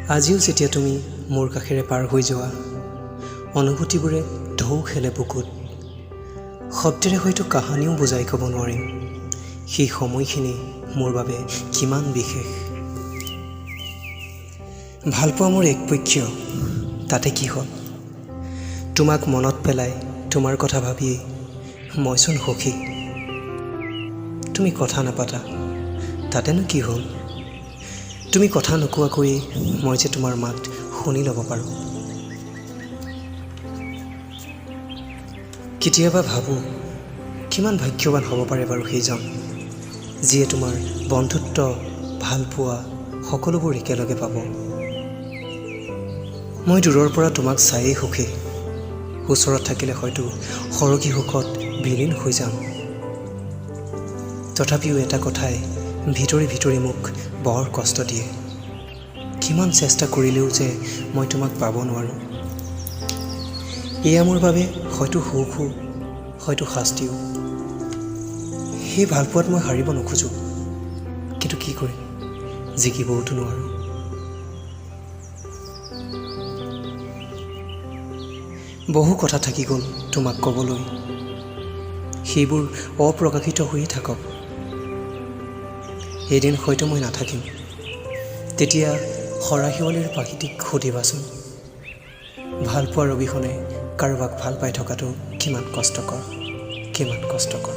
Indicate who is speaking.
Speaker 1: আজিও যেতিয়া তুমি মোৰ কাষেৰে পাৰ হৈ যোৱা, অনুভূতিবোৰে ঢৌ খেলে বুকুত। শব্দেৰে হয়তো কাহানিও বুজাই ক'ব নোৱাৰিম সেই সময়খিনি মোৰ বাবে কিমান বিশেষ। ভালপোৱা মোৰ একপক্ষীয়, তাতে কি হ'ল? তোমাক মনত পেলাই তোমাৰ কথা ভাবিয়েই মইচোন সুখী। তুমি কথা নাপাতা, তাতেনো কি হ'ল? তুমি কথা নোকোৱাকৈয়ে মই যে তোমাৰ মাত শুনি ল'ব পাৰোঁ। কেতিয়াবা ভাবোঁ, কিমান ভাগ্যৱান হ'ব পাৰে বাৰু সেইজন, যিয়ে তোমাৰ বন্ধুত্ব, ভালপোৱা সকলোবোৰ একেলগে পাব। মই দূৰৰ পৰা তোমাক চায়েই সুখী। ওচৰত থাকিলে হয়তো সৰগী সুখত বিলীন হৈ যাম। তথাপিও এটা কথাই ভিতৰি ভিতৰি মোক বৰ কষ্ট দিয়ে। কিমান চেষ্টা কৰিলেও যে মই তোমাক পাব নোৱাৰোঁ। এয়া মোৰ বাবে হয়তো সুখো, হয়তো শাস্তিও। সেই ভালপোৱাত মই হাৰিব নোখোজোঁ, কিন্তু কি কৰিম, জিকিবওতো নোৱাৰোঁ। বহু কথা থাকি গ'ল তোমাক ক'বলৈ, সেইবোৰ অপ্ৰকাশিত হৈয়ে থাকক। এদিন হয়তো মই নাথাকিম, তেতিয়া সৰা শিৱালীৰ পাখিটিক সুধিবাচোন, ভালপোৱাৰ অবিহনে কাৰোবাক ভাল পাই থকাটো কিমান কষ্টকৰ, কিমান কষ্টকৰ।